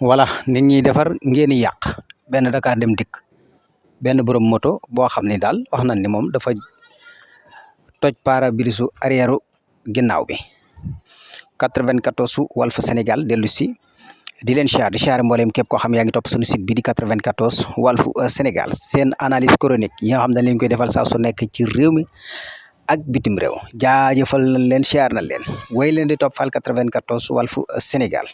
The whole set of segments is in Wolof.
voilà nit ñi defar ngeen di yàq benn Dakar dem dikk benn borom moto boo xam ni daal wax nañ ni moom dafa toj pare-brise arrière ginnaaw bi 94 Walf Sénégal dellu si di leen di siyaare mbooleem képp koo xam yaa ngi topp suñu site bi di 94 Walf Sénégal seen analyse chronique yi nga xam ne dañ leen koy defal saa su nekk ci réew mi ak bitim réew jaajëfal nañ leen siyaar nañ leen way leen di topp fal 94 Walf Sénégal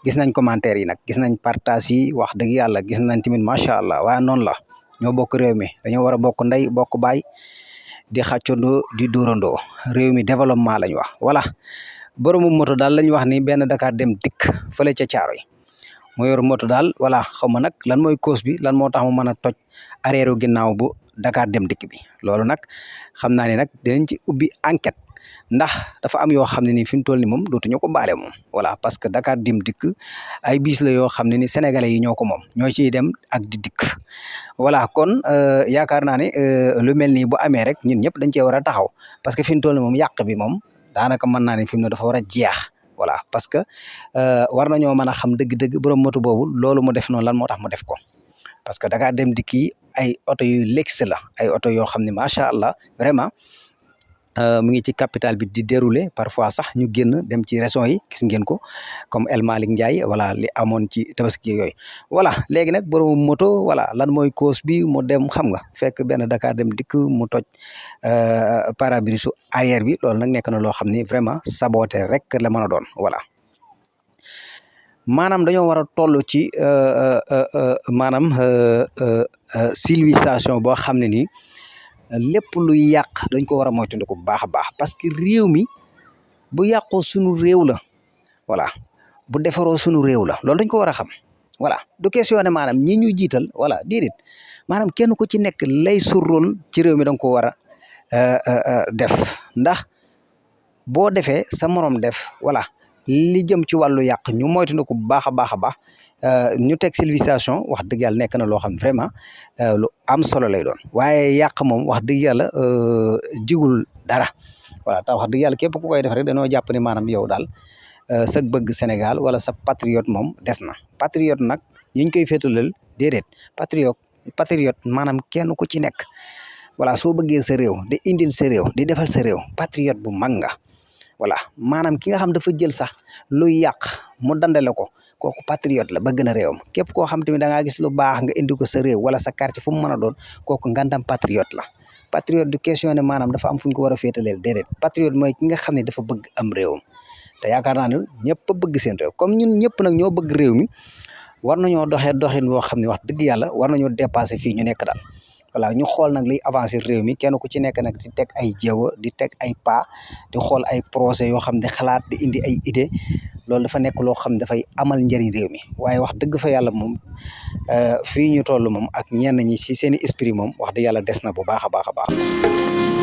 gis nañ commentaire yi nag gis nañ partage yi wax dëgg yàlla gis nañ tamit macha allah waaye noonu la ñoo bokk réew mi dañoo war a bokk ndey bokk baay di xàccandoo di dóorandoo réew mi développement lañ wax voilà boromu moto daal lañ wax ni benn Dakar dem dikk fële ca caaro yi mu yor moto daal voilà xaw ma nag lan mooy cause bi lan moo tax mu mën a toj arrière ginnaaw bu Dakar dem dikk bi loolu nag xam naa ne nag dinañ ci ubbi enquête ndax dafa am yoo xam ne ni fi mu toll ni moom dootuñu ko baale moom voilà parce que Dakar dem dikk ay bis la yoo xam ne ni sénégalais yi ñoo ko moom ñoo ciy dem ak di dikk voilà kon yaakaar naa ne lu mel nii bu amee rek ñun ñëpp dañ cee war a taxaw parce que fi mu toll ni moom yàq bi moom daanaka mën naa ne fi mu ne dafa war a jeex voilà parce que war nañoo mën a xam dëgg-dëgg borom moto boobu loolu mu def noonu lan moo tax mu def ko parce que Dakar dem dikk yi ay oto yu luxe la ay oto yoo xam ne macha allah vraiment mu ngi ci capital bi di dérouler parfois sax ñu génn dem ci régions yi gis ngeen ko comme El Malick Ndiaye voilà li amoon ci tabaski yooyu voilà léegi nag borom moto voilà lan mooy cause bi mu dem xam nga fekk benn Dakar dem dikk mu toj pare-brise arrière bi loolu nag nekk na loo xam ni vraiment saboté rek la mën a doon voilà maanaam dañoo war a toll ci maanaam civilisation boo xam ne nii lépp lu yàq dañ ko war a moytandiku bu baax a baax parce que réew mi bu yàqoo sunu réew la voilà bu defaroo sunu réew la loolu dañ ko war a xam voilà du question ne maanaam ñi ñu jiital voilà déedéet maanaam kenn ku ci nekk lay su rôle ci réew mi da nga ko war a def ndax boo defee sa morom def voilà li jëm ci wàllu yàq ñu moytandiku bu baax a baax a baax ñu teg civilisation wax dëgg yàlla nekk na loo xam vraiment lu am solo lay doon waaye yàq moom wax dëgg yàlla jigul dara voilà te wax dëgg yàlla képp ku koy def rek dañoo jàpp ne maanaam yow daal sa bëgg Sénégal wala sa patriote moom des na patriote nag ñu koy féetalal déedéet patriote maanaam kenn ku ci nekk voilà soo bëggee sa réew di indil sa réew di defal sa réew patriote bu mag nga voilà maanaam ki nga xam dafa jël sax luy yàq mu dandale ko kooku patriote la bëgg na réewam képp koo xam tamit da ngaa gis lu baax nga indi ko sa réew wala sa quartier fu mu mën a doon kooku ngandam patriote la patriote du question ne maanaam dafa am fu ñu ko war a féetaleel déedéet patriote mooy ki nga xam ne dafa bëgg am réewam te yaakaar naa ne ñëpp a bëgg seen réew comme ñun ñëpp nag ñoo bëgg réew mi war nañoo doxee doxin boo xam ne wax dëgg yàlla war nañoo dépasser fii ñu nekk daal voilà ñu xool nag liy avancer réew mi kenn ku ci nekk nag di teg ay jéego di teg ay pas di xool ay projet yoo xam ne xalaat di indi ay idée loolu dafa nekk loo xam ne dafay amal njëriñ réew mi waaye wax dëgg fa yàlla moom fii ñu toll moom ak ñenn ñi ci seen i esprit moom wax dëgg yàlla des na bu baax a baax a baax